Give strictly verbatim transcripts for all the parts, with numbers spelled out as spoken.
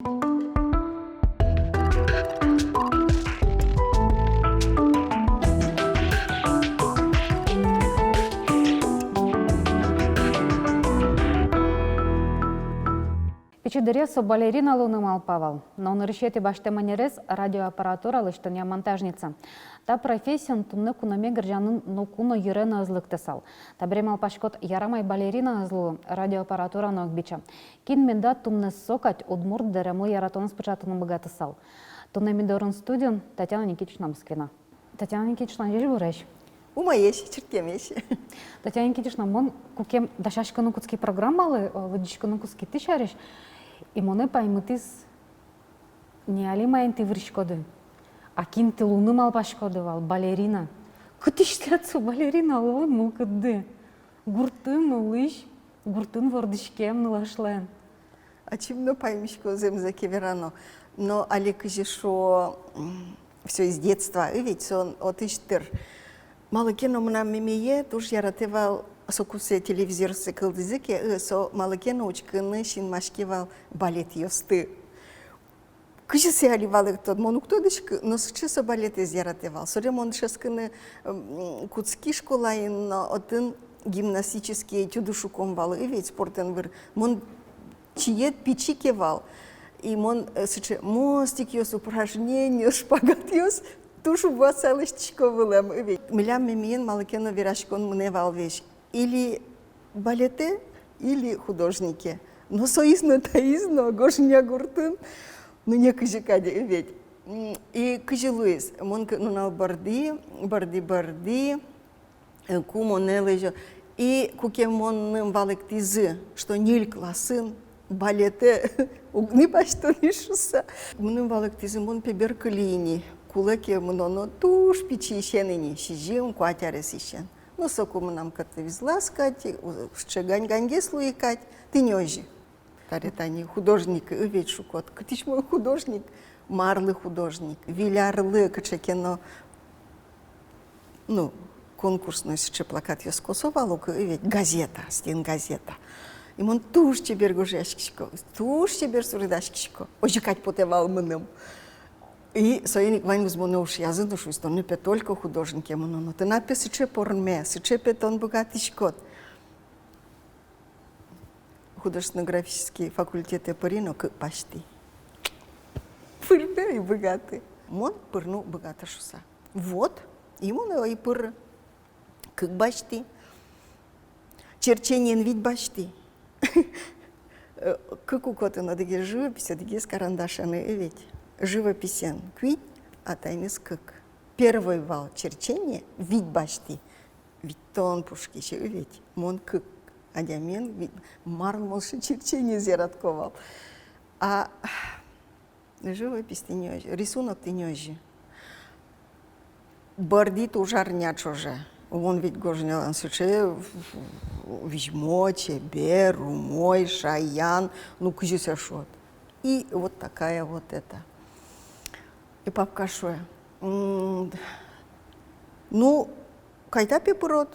Пичи дыръя со балерина луыны малпа вал, но нырысетӥ басьтэм ӧнерез радиоаппаратура лэсьтонъя монтажница. Та профессиын туннэ куноме герӟаны ноку но йыре но ӧз лыктысал. Табере малпаськод, ярам ай, балерина ӧз луы, радиоаппаратура но уг бича. Кин меда туннэ со кадь удмурт дэремлы яратонэз пыӵатыны быгатысал? Туннэ ми дорын студиын Татьяна Никитична Москвина. Татьяна Никитична, ӟечбуресь! Умоесь, чырткемесь. Татьяна Никитична, мон куке дасяськыны кутски программалы, о, лыдӟиськыны кутски тӥ сярысь, и монэ паймытӥз, не али маин тӥ выриськоды, а кин тӥ луыны малпаськоды вал, балерина. Кытысь тӥляд со балерина луон мылкыдды? Гуртын улӥсь, гуртын вордӥськем нылашлэн. Ачим но паймисько, зэмзэ ке верано. Но али кызьы шуо, м, всё из детства, и ведь со отысь тыр. Малы ке но мынам мемее туж яратэ вал, соку сое телевизорзэ кылдӥзы ке, э, со малы ке но учкыны синмаське вал балетъёсты. Кызьы сое али валэктод, мон уг тодӥськы, но сыӵе со балетэз яратэ вал. Собере мон дышетскыны, м, кутски школаын, но отын гимнастический этюды шуком вал, и ведь спортэн выр. Мон чиед пичи ке вал, и мон, э, сыӵе мостикъёс, упражнениос, шпагатъёс туж убоаса лэсьтӥсько вылэм, и ведь. Милям мемиен малы ке но вераськон мынэ вал весь: или балетэ, или художнике. Но соиз но, таиз но Гожня гуртын, ну, не кызьы кадь, и ведь. М, и кызьы луиз, мон кык нунал бӧрдӥ, бӧрдӥ, бӧрдӥ, э, ку монэ лэзё. И куке монэным валэктӥзы, что ньыль классын балетэ уг ни басьто ни шуыса. Мыным валэктӥзы, мон, пе, беркылӥ ини, кулэ ке мыноно, туж пичиысен ини, сизьым-куать аресысен. Но соку мынам кӧтэ визлаз кадь, у-, сыӵе гань-ганьгес луи кадь, тӥни озьы. Табере тани художник, и ведь, шукод. Кытысь мон художник, марлы художник? Выль арлы кыӵе ке но, ну, конкурсной сыӵе плакатъёс косо вал ук, и ведь, газета, стенгазета. И мон туж чебер гожъяськисько, туж чебер суредаськисько. Озьы кадь потэ вал мыным. И соин ик ваньмыз монэ ушъязы но шуизы: тон, пе, только художнике мыноно, тынад, пе, сыӵе пӧрме, сыӵе, пе, тон быгатӥськод. Художественно-графический факультетэ пыри но, кык басьтӥ. Пыр, пе, и быгаты. Мон пырны уг быгаты шуыса. Вот. И мон ӧй пыры. Кык басьтӥ. Черчениен вить басьтӥ. Э, кык укотын: одӥгез живопись, одӥгез карандашен, и ведь. Живописен куинь, а таиныз кык. Первой вал черчение, вить басьтӥ. Витьтон пушкысь, и ведь. Мон кык адямиен вить, мар мон сыӵе черчениез яратӥсько вал. А живопись тӥни озьы, рисунок тӥни озьы. Бӧрдӥ туж арня ӵоже. Мон ведь Гожнялэн сыӵе визьмо, чебер, умой, шаян, ну, кызьы сое шуод. И вот такая вот эта. И папка шуэ: «М, ну, кайта, пе, пырод.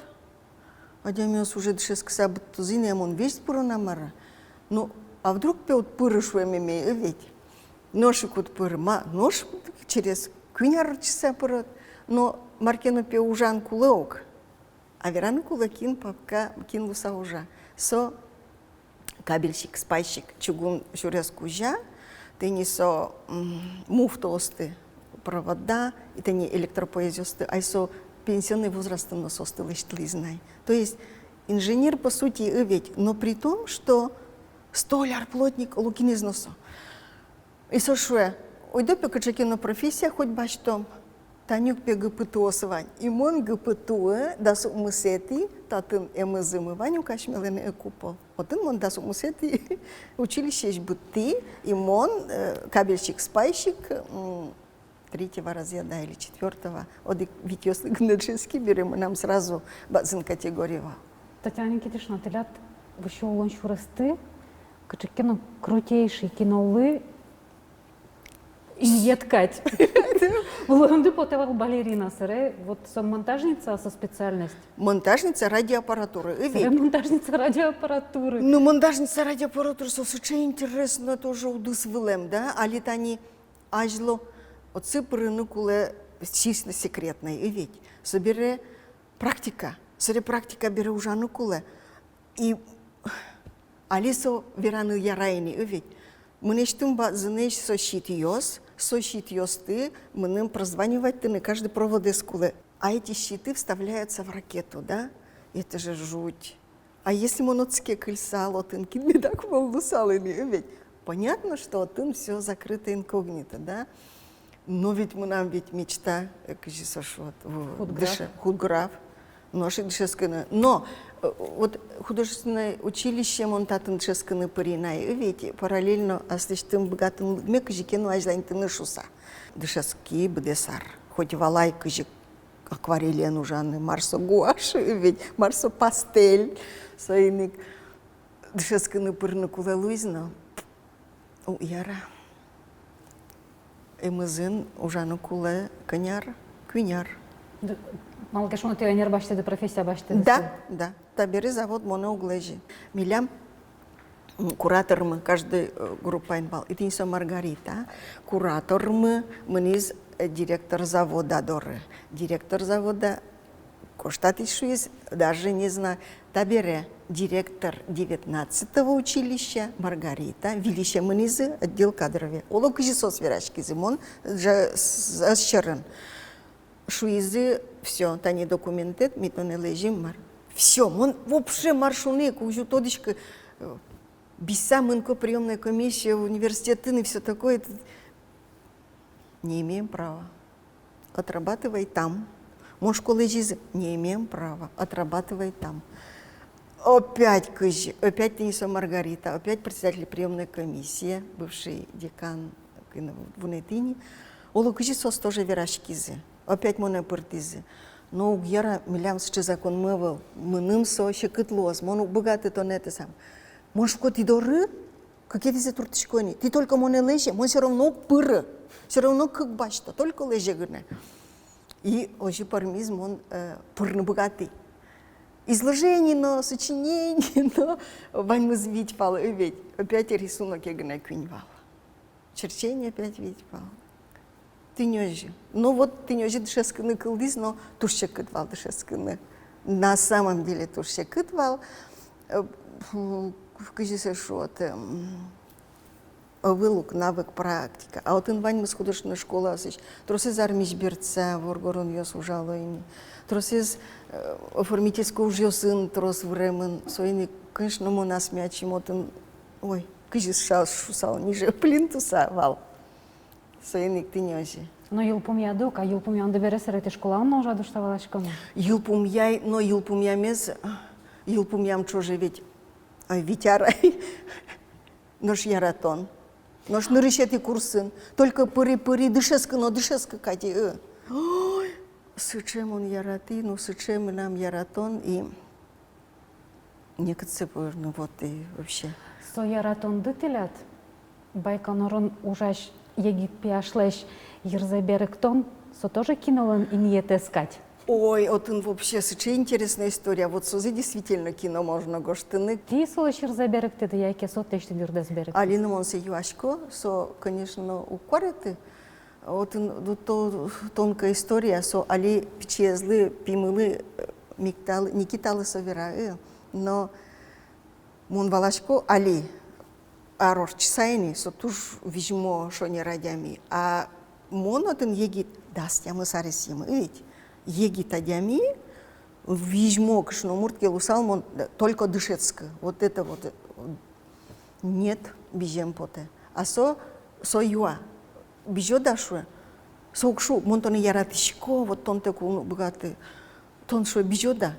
Адямиос уже дышетскыса быдтозы ини, а мон весь пырон-а, мар-а? Ну, а вдруг, пе, уд пыры, — шуэ мемей, — и ведь. Нош ик уд пыры, ма, нош через куинь ар ортчыса пырод». Но мар ке но, пе, ужан кулэ ук. А вераны кулэ, кин папка, кин луыса ужа. Со кабельщик, спайщик, чугун сюрес кузя, тӥни со, м, муфтаосты, провода, и тӥни электропоездъёсты, ай со пенсионный возрастын но соосты лэсьтылӥз на ай. То есть инженер, по сути, и ведь, но при том, что столяр, плотник, оло кинэз но со. И со шуэ: «Ойдо, пе, кыӵе ке но профессия хоть басьтом. Тани ук, пе, ГПТУ-ос вань». И мон ГПТУ-ын дас укмысэтӥ, татын эмызымы вань ук асьмелэн, э, купол. Отын мон дас укмысэтӥ училищеысь быдтӥ, и мон, э, кабельщик-спайщик, м, третьего разряда или четвёртого. Одӥг витьёслы гинэ дышетски бере, мынам сразу бадӟым категория вал. Татьяна Никитична, тӥляд вообще улон сюресты кыӵе ке но крутейший кинолы инъет кадь. Улонды потэ вал балерина, сэре вот со монтажница, со специальность. Монтажница радиоаппаратуры, ӧвӧл. Сэре монтажница радиоаппаратуры. Ну, монтажница радиоаппаратуры, со сыӵе интересно тоже удыс вылэм, да? Али тани азьло отчы пырыны кулэ, чисто секретной, ӧвӧл. Собере практика. Собере практика бере ужаны кулэ. И али со вераны яра ини, ӧвӧл. Мынэсьтым ваньзынэсь со щитъёс, со щитъёсты мыным прозванивать карыны каждый проводэз кулэ. А эти щиты вставляются в ракету, да? Это же жуть. А если мон отчы ке кыльысал, отын кин меда ке мон луысал ини, ӧвӧл. Понятно, что отын всё закрыто, инкогнито, да? Но ведь мынам ведь мечта, э, кызьы со шуод, в-, худграф. Дыше-, худграф. Нош ик дышетскыны. Но, э, вот художественное училище мон татын дышетскыны пыри на, э, ведь параллельно аслэсьтым быгатонлыкме кызьы ке но азьланьтыны шуыса. Дышетски быдэс ар. Хоть валай, кызьы акварелен ужаны, мар со гуашь, э, ведь, мар со пастель. Соин ик дышетскыны пырыны кулэ луиз но. О, яра. Эмызын ужаны кулэ кӧня ар, куинь ар. Д-, малы ке шуоно, тӥ ӧнер басьтӥды, профессия басьтӥды. Да, да. Табере завод монэ уг лэзьы. Милям, м, куратормы каждый, э, группаын вал. И тӥни со Маргарита. Куратормы мынӥз, э, директор завода доры. Директор завода гожтӥз, шуиз, даже не знаю. Табере директор девятнадцатого училища Маргарита, выльысь мынӥзы отдел кадрове. Оло кызьы соос вераськизы, мон же с-, ӧз сьӧрын. Шуизы: всё, тани документэд, ми тонэ лэзим, мар. Всё, мон вообще мар шуны ик уг тодӥськы, э, быгатӥсько мыныны ке приёмной комиссие университетын и всё такое. Не имеем права. Отрабатывай там. Мон шуисько, лэзизы. Не имеем права. Отрабатывай там. Опять кызьы, опять тӥни со Маргарита, опять председатель приёмной комиссии, бывший декан, кин вунэтӥ ни. Оло кызьы соос тоже вераськизы. Опять монэ пыртӥзы. Но уг яра, милям сыӵе законмы ӧвӧл. Мыным со секыт луоз, мон уг быгаты тонэ тӥ сам. Мон шуисько, тӥ доры кыкетӥзэ туртӥсько ини. Тӥ только монэ лэзе, мон всё равно уг пыры. Всё равно кык басьто, только лэзе гинэ. И озьы пӧрмиз, мон, э, пырыны быгатӥ. Изложение но, сочинение но, ваньмыз вить вал, э, ведь. Опять рисунок гинэ куинь вал. Черчение опять вить вал. Тӥни озьы. Ну вот, тӥни озьы дышетскыны кылдӥз, но туж секыт вал дышетскыны. На самом деле туж секыт вал. Э, фу, кызьы сое шуод, м, ӧвӧл ук навык, практика. А отын ваньмыз художественной школаосысь. Тросэз армиысь бертса воргоронъёс ужало ини. Тросэз, э, оформительской ужъёсын трос выремын. Соин ик, конечно, мон асме ачим отын, ой, кызьы ша-, шуысал, ниже плинтуса вал. Соин ик тӥни озьы. Но йылпумъяды ук, а йылпумъянды бере, сэре тӥ школаын но ужады шуса валасько-а? Йылпумъяй, но йылпумъямез, йылпумъям ӵоже ведь, а, вить ар ай. Нош яратон. Нош нырысетӥ курсын. Только пыри, пыри, дышетскы но дышетскы кадь, э. Ой, сыӵе мон яратӥ, ну, сыӵе мынам яратон и некытчы пыр, ну вот и вообще. Со яратонды тӥляд Байконурын ужась егит пияшлэсь йырзэ берыктон, со тоже кинолэн инъетэз кадь? Ой, отын вообще сыӵе интересная история. Вот созэ действительно кино можно гожтыны. Тӥ солэсь йырзэ берыктӥды яке со тӥлесьтыд йырдэс берыктэ? Али но мон сое юасько, со, конечно, уг куареты. Отын ду-, то-, тонкая история, со али пичиезлы, пимылы, э, Микталы, Никиталы со вера, э, но мон валасько, али ар ортчыса ини, со туж визьмо шонер адями. А мон отын егит, дас тямыс аресъем, э, ведь, егит адями, визьмо кышномурт ке луысал, мон, да, только дышетскы. Вот это вот, э, нет, бызем потэ. А со, со юа: бызёд-а, шуэ. Со уг шу, мон тонэ яратӥсько, вот тонтэк ум но быгаты. Тон, шуэ, бызёд-а?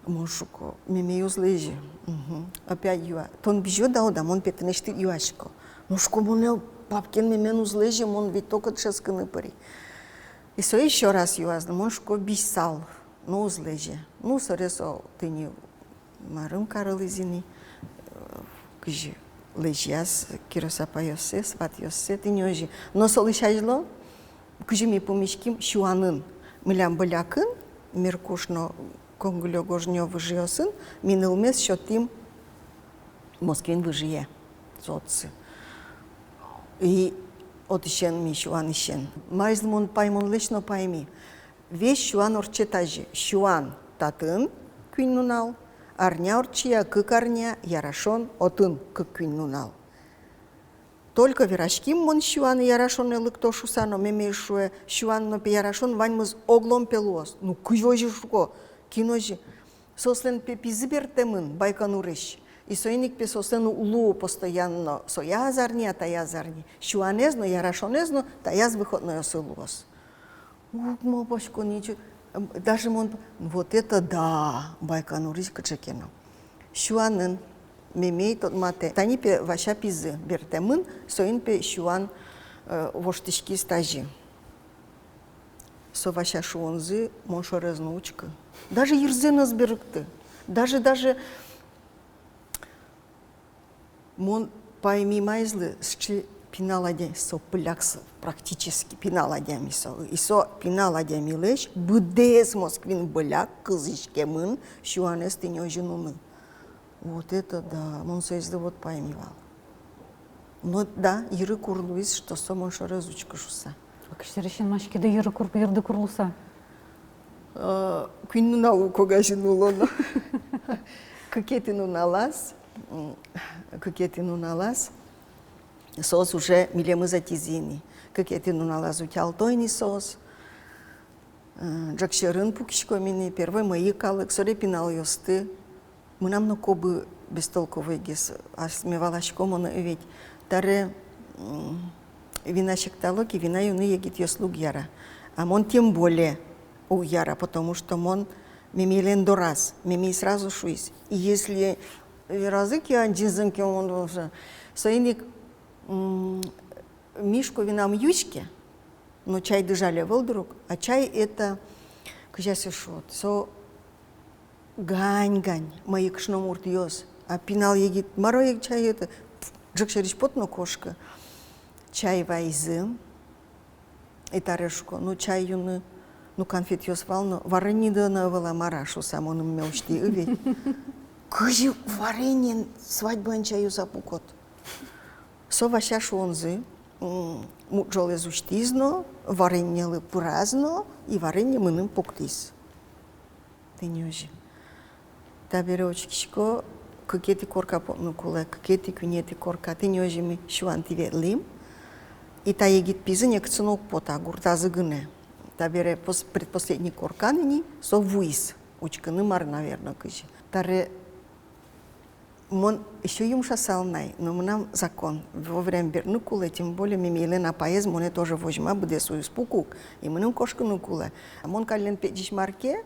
Мон шуисько, меме уз лэзе. Мгм. Опять юа: тон бызёд-а, уд-а? Мон пе тынэсьтыд юасько. Мон шуисько, монэ бабкин мемен уз лэзе, мон ведь только дышетскыны пыри. И со ещё раз юаз но, мон шуисько, бызьысал. Ну, уз лэзе. Ну, собере со тӥни марым карылӥз ини, э, кызьы лэзьяз кирос апайёссэ, сватъёссэ, тӥни озьы. Но солэсь азьло Кызьы ми пумиським Сюанын? Милям Былякын, Меркуш но Конгылё, Гожнё выжыосын, ми нылмес сётӥм Москвин выжые, со отчы. И отысен ми Сюанысен. Маиз мон паймонлэсь но пайми. Весь Сюан ортче тазьы: Сюан татын куинь нунал, арня ортче-а, кык арня, Ярашон отын кык-куинь нунал. Только вераським мон Сюан Ярашонэ лыкто шуса но, мемей шуэ: Сюан но пе, Ярашон ваньмыз оглом пе луоз. Ну, кызьы озьы, шуко, кин озьы? Соослэн пе пизы бертэмын Байконурысь. И соин ик пе соослэн луо постоянно, сояз арня, таяз арня. Сюанэз но, Ярашонэз но таяз выходнойёсы луоз. Уг малпасько ничего. Даже мон п-, вот это да, Байконурысь кыӵе ке но. Сюанын мемей тодматэ. Тани пе Вася пизы бертэмын, соин пе Сюан, э, воштӥськиз тазьы. Со Вася шуонзы мон шоры ӧз но учкы. Даже йырзэ но ӧз берыкты. Даже, даже мон пайми, маизлы сыӵе пинал адями со Быляк, со практически пинал адями со. И со пинал адямилэсь быдэс Москвин Быляк кылзӥськемын Сюанэз тӥни озьы нуны. Вот это да, мон соизлы вот пайми вал. Но да, йыры-кур луиз, что со мон шоры ӧз учкы шуса. А кыӵе дырысен маськиды йыры-кур, йырды-кур луса? Э, куинь нунал уг огазьын уло но. Кыкетӥ нуналаз, м, кыкетӥ нуналаз соос уже милемыз ӧтизы ини. Кыкетӥ нуналаз утялто ини соос. Э, Ӝӧк сьӧрын пукиськом ини, первой мӧйы калык, собере пиналъёсты. Мынам но кобы бестолковойгес, асме валасько мон, э, ведь. Таре, м, вина сектало ке, вина юны егитъёслы уг яра. А мон тем более уг яра, потому что мон мемейлэн дораз, мемей сразу шуиз: если веразы ке, адӟизы ке, мон тоже. Соин ик, м, Мишко винам юиське, но чайды жаль ӧвӧл дыр ук, а чай это, кызьы сое шуод, со гань-гань, мӧйы кышномуртъёс, а пинал егит мар-о ик чай это, ӝӧк сьӧрысь пот но кошкы. Чай вайизы, и таре шуко: ну, чай юны, ну, конфетъёс вал но, вареньеды но ӧвӧл-а, мар-а, шуса, мон ымме усьтӥ ведь. Кызьы вареньеен свадьбаын чайёс пукод? Со Вася шуонзы, м, мут ӝолэз усьтӥз но, вареньелы пыраз но, и варенье мыным пуктӥз. Тӥни озьы. Табере учкисько, кыкетӥ корка потыны кулэ, кыкетӥ, куинетӥ корка, тӥни озьы ми Сюантӥ ветлӥм. И та егит пизы некытчы но уг поты, гуртазы гинэ. Табере пос-, предпоследний коркан ини со вуиз учкыны, мар, наверно, кызьы. Таре мон ещё юмшасал на ай, но мынам закон: вовремя бертыны кулэ, тем более мемейлэн апаез монэ тоже возьма, быдэс уйыс пук ук, и мыным кошкыны кулэ. А мон каллен пегӟись мар ке,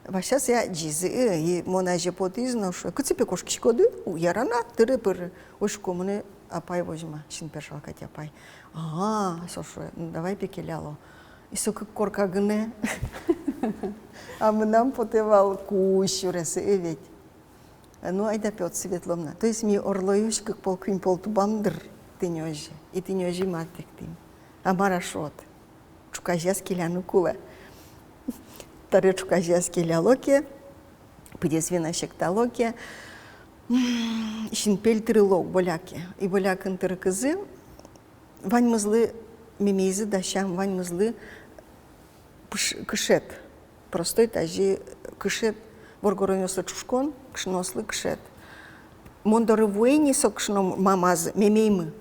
Вася сое адӟиз, э, и мон азе потӥз но шуэ: кытчы пе кошкиськоды, уг яра на, тыры-пыры. Ой, шуко, монэ апай возьма, Синпер Шалкать апай. А, со шуэ: ну, давай пе келяло. И со кык корка гинэ. А мынам потэ вал кузь сюрес, э, ведь. Ну, айда пе отсы ветлом на. То есть ми Орлойысь кык пол, куинь пол тубам дыр, тӥни озьы. И тӥни озьы ми аттӥктӥм. А мар-а шуод? Ӵуказеяз келяны кулэ. Таре ӵуказеяз келяло ке, пыдэс вина сектало ке, м, синпель тырыло ук Боляке. И Болякын тырыкызы, ваньмызлы, мемейзы дасям, ваньмызлы пыш-, кышет. Простой тазьы кышет, воргоронъёслы ӵушкон, кышноослы кышет. Мон доры вуэ ини со кышно мамазы, мемеймы.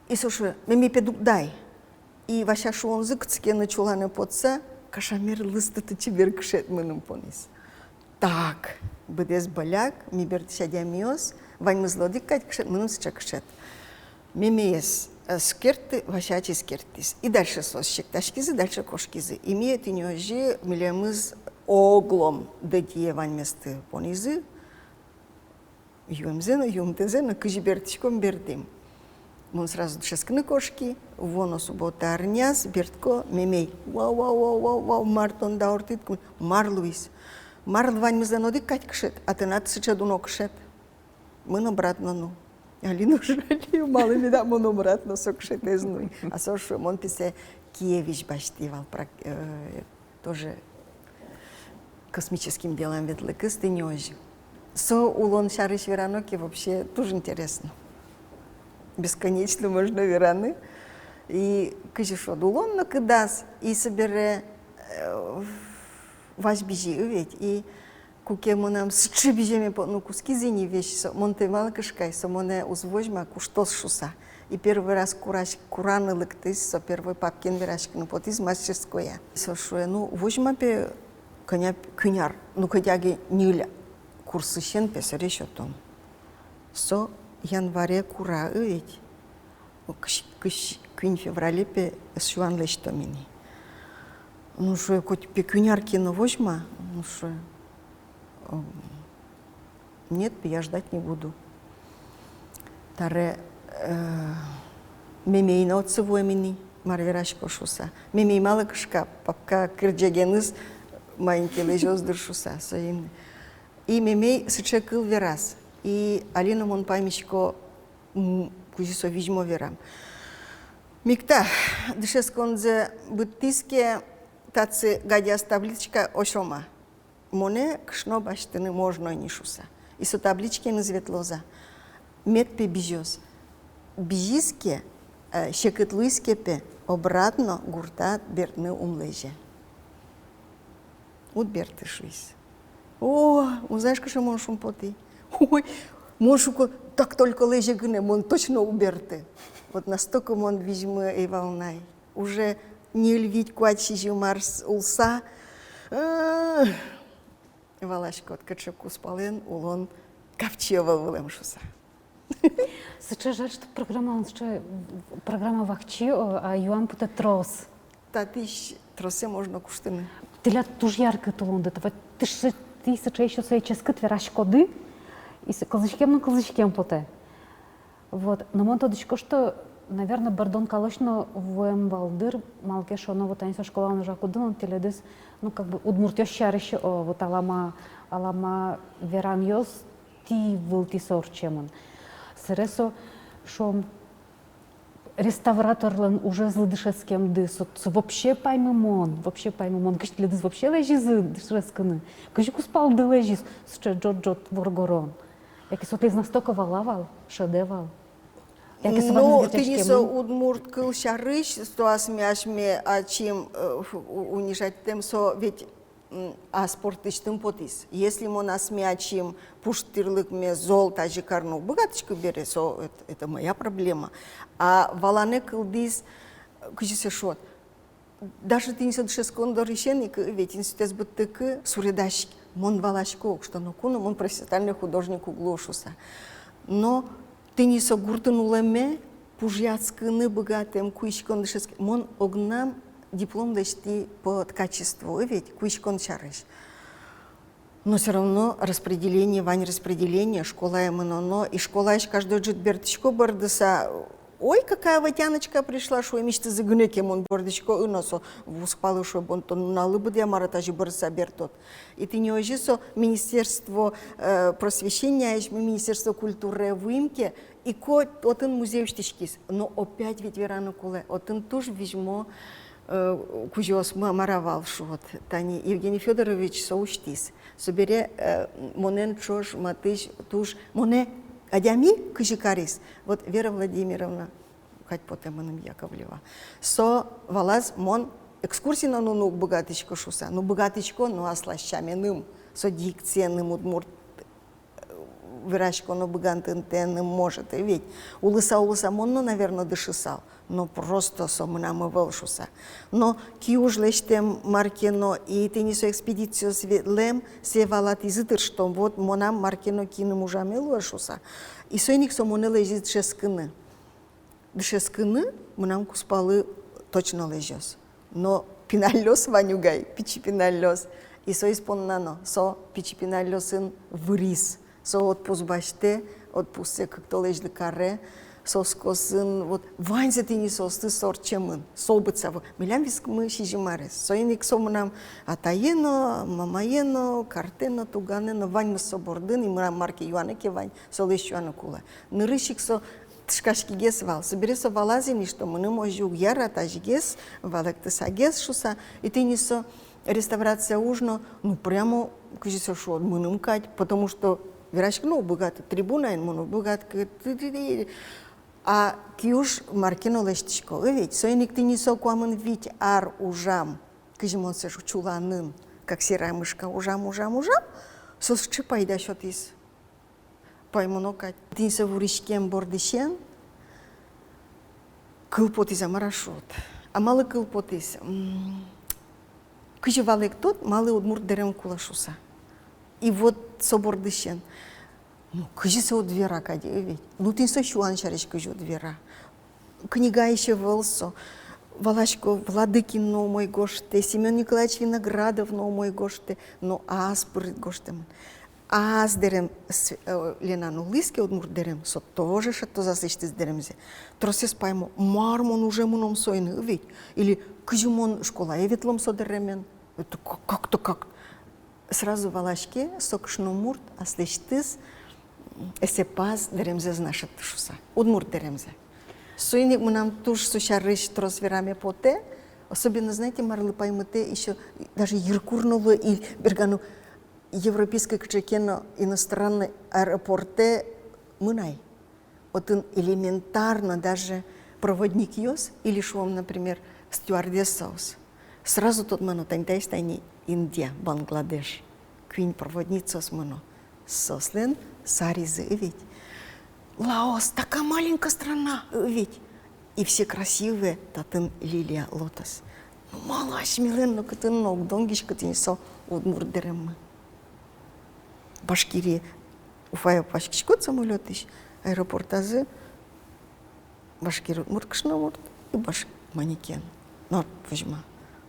И со шуэ: мемей, пе дугды ай. И Вася шуонзы кытчы ке но чуланэ потса, кашамер лыстыты чебер кышет мыным понӥз. Так, быдэс Боляк, ми бертысь адямиос, ваньмызлы одӥг кадь кышет, мыным сыӵе кышет. Мемеез, э, ӧз кертты, Вася ачиз керттӥз. И дальше соос сектаськизы, дальше кошкизы. И ми тӥни озьы, милемыз оглом дыдье ваньместы понӥзы. Юэмзэ но, юымтэзэ но, кызьы бертӥськом, бертӥм. Мон сразу дышетскыны кошки, вуоно суббота арняз бертко, мемей: вау, вау, вау, вау, вау, мар тон дауртӥд, кун-, мар луиз? Мар, ваньмызлэн одӥг кадь кышет, а тынад сыӵе дуно кышет. Мын обратно, ну. Али но ужалэ, малы меда мон омрад но со кышетэз нуи. А со шуэ, мон пе сое Киевысь басьтӥ вал, прак-, э, тоже космическим делам ветлыкыз, тӥни озьы. Со улон сярысь верано ке, вообще туж интересно. Бесконечно можно вераны. И кызьы шуод, улон но кыдаз, и собере, э, вазь бызи ведь, и куке мынам сыӵе быземе потыны кутскиз ини весь со, мон тӥ малы кышкай, со монэ уз возьма, куштоз шуса. И первый раз курась-, кураны лыктӥз, со первой папкаен вераськыны потӥз мастерское. Со шуэ, ну, возьма пе, кӧня п-, куинь ар, ну, хотя бы ньыль курсысен пе, собере сётом. Со январе кура ведь. Кызь, кызь куинь феврале пе сюан лэсьтом ини. Ну, шуэ, коть пе куинь ар ке но возьма, ну, шуэ, м, нет, я ждать не буду. Таре, э, мемей но отчы вуэм ини, мар верасько шуса. Мемей малы кышка, папка кырӟегеныз маин ке лэзёз дыр шуса, соин. И мемей сыӵе кыл вераз. И али но мон паймисько, м, кызьы со визьмо верам. Микта, дышетсконзэ быдтӥз ке, татчы гадяз табличка, ошома. Монэ кышно басьтыны можно ини шуса. И со табличкаеныз ветлоз-а. Мед пе бызёз. Бызиз ке, э, секыт луиз ке пе, обратно гуртад бертыны ум лэзе. Уд берты, шуиз. О, узаськыше мон шумпотӥ. Ой, мон шуко, так только лэзе гинэ, мон точно уг берты. Вот настолько мон визьмы ӧй вал на. Уже ньыль, вить, куать, сизьым ар улса, э, валаськод, кыӵе кузпалэн улон капчи ӧвӧл вылэм шуса. Сыӵе жаль, что программалэн сыӵе, программа вакчи, о, а юан потэ трос. Татысь тросэ можно куштыны. Тӥляд туж яркыт улонды. Вот тӥ сыӵе ещё сое ческыт вераськоды, и со кылзӥськем но кылзӥськем потэ. Вот. Но мон тодӥсько, что, наверно, бӧрдон калозь но вуэм вал дыр, малы ке шуоно, вот тани со школаын ужакуды но тӥледыз, ну, как бы, удмуртъёс сярысь, о, вот алама, алама веранъёс тӥ вылтӥ со ортчемын. Собере со, шуом, реставраторлэн ужезлы дышетскемды, со, со вообще паймымон, вообще паймымон, кызьы тӥледыз вообще лэзизы дышетскыны, кызьы кузпалды лэзиз сыӵе ӝот-ӝот воргорон. Яке со тӥледыз настолько вала вал, шӧдэ вал. Яке со... Ну, ваньмыз тӥни со герӟаськемын. Удмурт кыл сярысь, со асме, асме ачим, э, ф-, у-, унижатьтэм, со ведь, м, ас пӧртысьтым потӥз. Если мон асме ачим пуштырлыкме зол тазьы карыны уг быгатӥськы бере, со, эт-, это моя проблема. А валанэ кылдӥз, кызьы сое шуод, даже тӥни со дышетскон дорысен ик, ведь институтэз быдтыку, суредаськ-, мон валасько ук, что ноку но мон профессиональный художник уг луы шуса. Но тӥни со гуртын улэме пужъяськыны быгатэм куиськон дышетск-, мон огнам диплом лэсьтӥ по ткачеству, ведь, куиськон сярысь. Но всё равно распределение, вань распределение, школае мыноно, и школаысь каждой ӝыт бертӥсько бӧрдыса, ой, какая Ватяночка пришла, шуэ, мисьтызы гинэ ке мон бӧрдӥсько, ы, но со вузпалы шуэ, бон тон нуналлы быдэ-а, мар-а, тазьы бӧрдыса бертод. И тӥни озьы со министерство, э, просвещения, ещё министерство культуры вуим ке, и ко-, отын музей усьтӥськиз. Но опять ведь вераны кулэ, отын туж визьмо, э, кузёос ма-, мар-а вал, шуод. Тани Евгений Фёдорович со усьтӥз. Собере, э, монэн ӵош матысь туж, монэ адями кызьы кариз. Вот Вера Владимировна, кадь потэ мыным, Яковлева. Со валаз, мон экскурсие но нуны уг быгатӥськы шуса. Ну, быгатӥсько, но аслаз сяменым. Со дикциеным, удмурт, э, вераськоно быгатонтэным, может, и ведь. Улыса, улыса мон но, наверно, дышысал. Но просто со мынам ӧвӧл шуса. Но киуж лэсьтэм мар ке но, и тӥни со экспедициос ветлэм, сое валатӥзы дыр, что вот мынам мар ке но киным ужаме луэ шуса. И соин ик со монэ лэзиз дышетскыны. Дышетскыны мынам кузпалы точно лэзёз. Но пиналъёс вань ук ай, пичи пиналъёс. И соиз понна но, со пичи пиналъёсын выриз. Со отпуск басьтэ, отпусксэ кык толэзьлы каре. Соскозын, вот, ваньзэ тӥни соосты со ортчемын, со быдӟа, вот, милям вискмы сизьым арес. Соин ик со мынам атае но, мамае но, картэ но, туганэ но, ваньмыз со бордын, и мынам мар ке юаны ке вань, солэсь юаны кулэ. Нырысь ик со тышкаськигес вал, собере со валаз ини, что мыным озьы уг яра, тазьыгес, валэктысагес шуса, и тӥни со реставрация уж но, ну, прямо, кызьы со шуод, мыным кадь, потому что вераськыны уг быгаты, трибунаын мыны уг быгаты, кы-, ты-, ты-, ты-, а киуж мар ке но лэсьтӥсько, ӧвӧл-а? Соин ик тӥни со куамын вить ар ужам, кызьы мон сое шу-, чуланын, как серая мышка, ужам, ужам, ужам, со сыӵе пайда сётӥз. Паймоно кадь, тӥни со вуриськем бордысен кыл потӥз, а мар-а шуод. А малы кыл потӥз? М, кызьы валэктод, малы удмурт дэрем кулэ шуса. И вот со бордысен. Ну, кызьы со уд вера кадь, ӧвӧл-а? Ну, тӥни со сюан сярысь кызьы уд вера. Книгаысь ӧвӧл со. Валасько, Владыкин но умой гожтэ, Семён Николаевич Виноградов но умой гожтэ, но ас пыр гожтэмын. Ас дэрем с-, э, Лена нуллӥз ке, удмурт дэрем, со тоже шедьтоз аслэсьтыз дэремзэ. Тросэз паймо, мар мон уже мыном соин, ӧвӧл-а? Или кызьы мон школае ветлом со дэремен. Это как-, как-то как. Сразу валаське, со кышномурт аслэсьтыз, м, эсэпаз дэремзэ ӧз на шедьты шуса. Удмурт дэремзэ. Соин ик мынам туж со сярысь трос вераме потэ. Особенно, знаете, марлы паймытэ ещё, даже йыркур но луэ, и бергано европейской кыӵе ке но иностранной аэропортэ мынай. Отын элементарно даже проводникъёс, или шуом, например, стюардессаос, сразу тодмано, тани таиз тани Индия, Бангладеш. Куинь проводницаос мыно. Соослэн саризы, ӧвӧл-а? Лаос, такая маленькая страна, ӧвӧл-а? И все красивые, татын лилия, лотос. Ну, малы асьмелэн нокытын но уг донгиськы тӥни со удмурт дэреммы? Башкирие, Уфае паськиськод самолётысь, аэропортазы башкир, удмурт кышномурт и баш-, манекен. Нор возьма.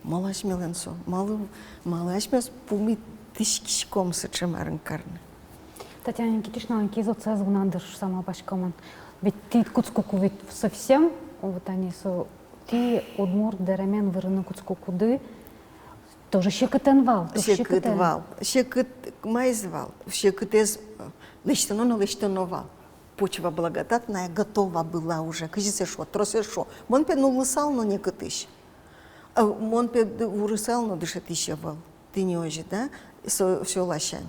Малы асьмелэн со? Малы, малы асьмеос пумитӥськиськом сыӵе марын карны? Татьяна Никитичналэн кизоцез гунандыр шуса малпасько мон. Ведь тӥ кутскуку ведь совсем, вот они со, тӥ удмурт дэремен вырыны кутскукуды, тоже секытэн вал, туж секыт секытэн вал. Секыт маиз вал, секытэз, э, лэсьтоно но лэсьтоно вал. Почва благодатная, готова была уже, кызьы сое шуо, тросэз шуо. Мон пе нуллысал но некытысь. Э, мон пе д-, вурысал но дышетӥсь ӧвӧл. Тӥни озьы, да, со, всё ласянь.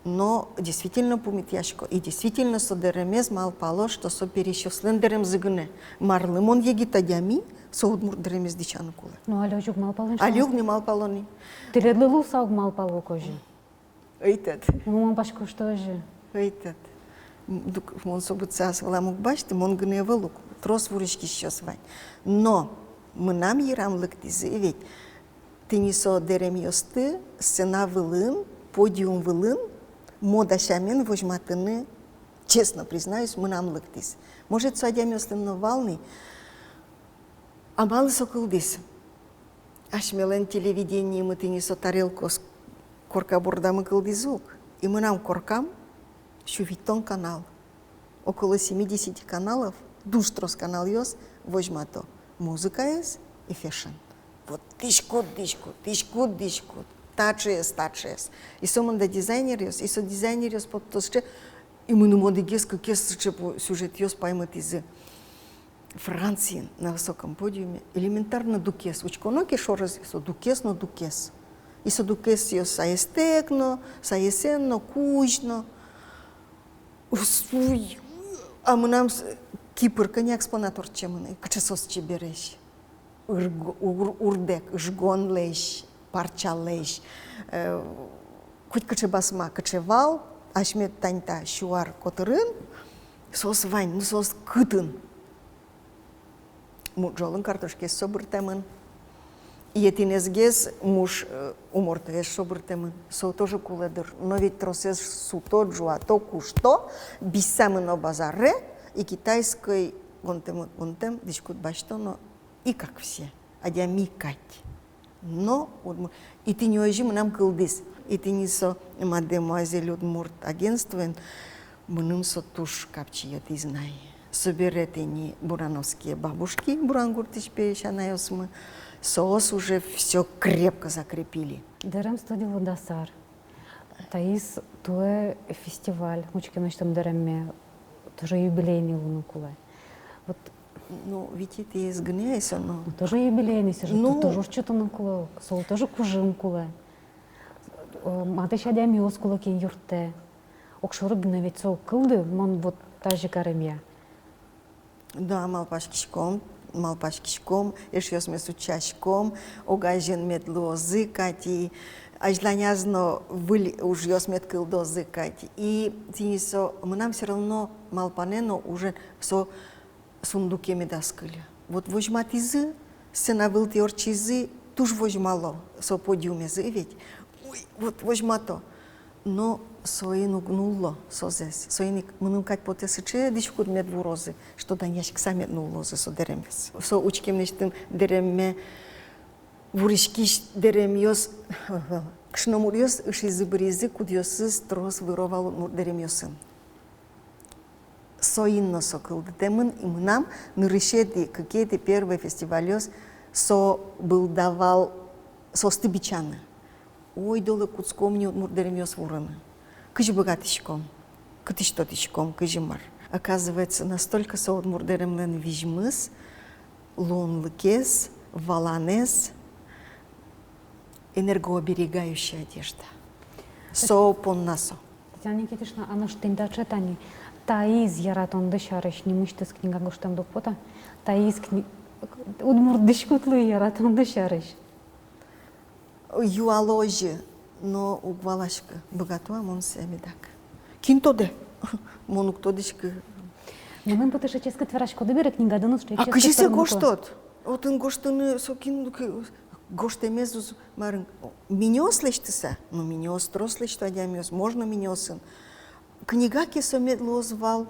Но действительно пумитъясько, и действительно со дэремез малпало, что со пересьёслэн дэремзы гинэ. Марлы мон, егит адями, со удмурт дэремез дӥсяны кулэ? Ну, али озьы уг малпало ни. Али уг ни малпало ни. Тӥледлы луыса уг малпало ук озьы. Ӧйтӧд. Ну, мон малпасько, что озьы. Ӧйтӧд. М, дук-, мон со быдӟа ас вылам уг басьты, мон гинэ ӧвӧл ук, трос вуриськисьёс вань. Но мынам йырам лыктӥзы ведь тӥни со дэремъёсты сцена вылын, подиум вылын мода сямен возьматыны, честно признаюсь, мынам лыктӥз. Может, со адямиослэн но вал ни, а малы со кылдӥз? Асьмелэн телевидениемы тӥни со тарелкаос корка бордамы кылдӥзы ук, и мынам коркам сю витьтон канал. Около семидесяти каналов, туж трос каналъёс возьмато музыкаез и фэшн. Вот дӥськут, дӥськут, дӥськут, дӥськут. Таӵеез, таӵеез. И сомында дизайнеръёс, и со дизайнеръёс поттозы сыӵе, и мыным одӥгез, кыкез сыӵе пу-, сюжетъёс паймытӥзы. Франциын на высоком подиуме элементарно дукес. Учконо ке шоры, со дукес но дукес. И со дукесъёс саестэк но, саесэн но, кузь но. Ус-, уй. А мынам с-, Кипр кӧня экспонат ортчемын, и кыӵе соос чебересь. Ырг-, ур-, урдэк, ыжгонлэсь, парчалэсь. Э, котькыӵе басма, кыӵе вал, асьме тани та сю ар котырын, соос вань, ну, соос кытын. Муӝолын картошкаез шобыртэмын. Етӥнэзгес муж, э, умортоез шобыртэмын. Со тоже кулэ дыр. Но ведь тросэз суто, ӝуато, кушто, бызьыса мыно базаре, и китайской гонтэм, гонтэм, дӥськут басьто но, и как все. Адями кадь. Но удмурт. И тӥни озьы мынам кылдӥз. И тӥни со мадемуазель удмурт агентствоен, мыным со туж капчи йӧтӥз на ай. Собере тӥни бурановские бабушки, Бурангуртысь пе сянаосмы, соос уже всё крепко закрепили. Дэрем студилы дас ар. Таиз туэ фестиваль, учкемысьтым дэремме, тоже юбилейный луыны кулэ. Вот. Ну, витетӥез гинэ ай со, но. Ну, тоже юбилейный, со же. Ну, тоже ортчытыны кулэ, со тоже кужым кулэ. Э, матысь адямиос кулэ, кин юрттэ. Огшоры гинэ ведь со кылды, мон вот тазьы каремъя. Да, малпаськиськом, малпаськиськом, эшъёсмес утчаськом, огазьын мед луозы кадь, и азьланяз но выль ужъёс мед кылдозы кадь. И тӥни со, мынам всё равно малпанэ но, уже со сундуке медаз кыльы. Вот возьматӥзы, сцена вылтӥ ортчизы, туж возьмало со подиумезэ ведь. Ой, вот возьмато. Но соин уг нулло созэс. Соин ик мыным кадь потэ, сыӵе дӥськут мед вурозы, что данъяськыса мед нуллозы со дэремез. Со учкемысьтым дэремме вуриськись дэремъёс, кышномуртъёс ышизы-быризы, кудъёсыз трос выро вал удмурт дэремъёсын. Соин но со кылдытэмын, и мынам нырысетӥ, кыкетӥ, первой фестивальёс со вылды вал, соосты бичаны. Ойдолэ кутском ни удмурт дэремъёс вурыны. Кызьы быгатӥськом, кытысь тодӥськом, кызьы мар. Оказывается, настолько со удмурт дэремлэн визьмыз, луонлыкез, валанэз, энергооберегающая одежда. Со понна со. Татьяна Никитична, а нош тӥни таӵе тани, таиз яратонды сярысь нимысьтыз книга гожтэмды уг поты-а? Таиз кни-, удмурт дӥськут луэ яратонды сярысь. Юало озьы, но уг валаськы, быгато-а мон сое медак. Кин тодэ, мон уг тодӥськы. Мыным потэ, сыӵе ческыт вераськоды бере, книгады но сыӵе ческыт. А кызьы сое гожтод? Отын гожтыны со кин, к-, гожтэмез уз марын. Миниос лэсьтыса, ну, миниос трос лэсьто адямиос, можно миниосын. Книга ке со мед луоз вал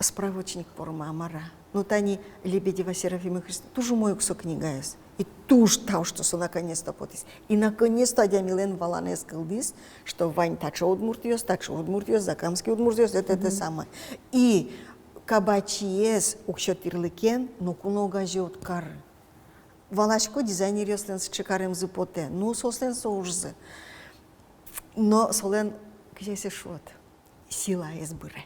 справочник форма, мар-а. Ну, тани Лебедева Серафима Христ-, туж умой ук со книгаез. И туж тау, что со наконец-то потӥз. И наконец-то адямилэн валанэз кылдӥз, что вань таӵе удмуртъёс, таӵе удмуртъёс, закамский удмуртъёс, это, это самое. И кабачиез уксё тӥрлыкен ноку но огазе уд кары. Валасько, дизайнеръёслэн сыӵе каремзы потэ. Ну, соослэн со ужзы. Но солэн, кызьы сое шуод, силаез быре.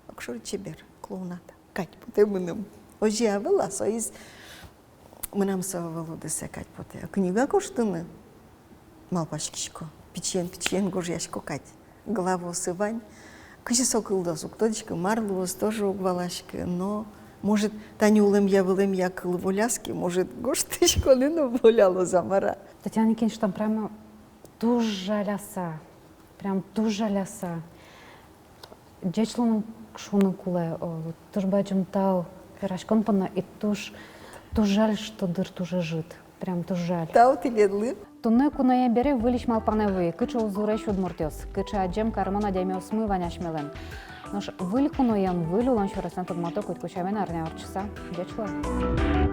Огшоры чебер, клоунада кадь потэ мыным. Озьы ӧвӧл-а, соиз мынам со ӧвӧл удысэ кадь потэ. А книга гожтыны малпаськисько. Пичиен-пичиен гожъясько кадь. Главаосы вань. Кызьы со кылдоз, уг тодӥськы, мар луоз, тоже уг валаськы. Но, может, тани улэмъя-вылэмъя кыл воляз ке, может, гожтӥськоны но волялоз-а, мар-а. Татьяна Никитична, прямо туж жаляса, прям туж жаляса, ӟеч луыны шуыны кулэ, о, туж бадӟым тау вераськон понна, и туж, туж жаль, что дыр туж ӧжыт, прям туж жаль. Тау тӥледлы. Туннэ куное бере выльысь малпанэ вуи, кыӵе узыресь удмуртъёс, кыӵе адӟем карымон адямиосмы вань асьмелэн. Нош выль куноен, выль улон сюресэн тодмато куать-куать сямен арня ортчыса. Ӟеч луэ.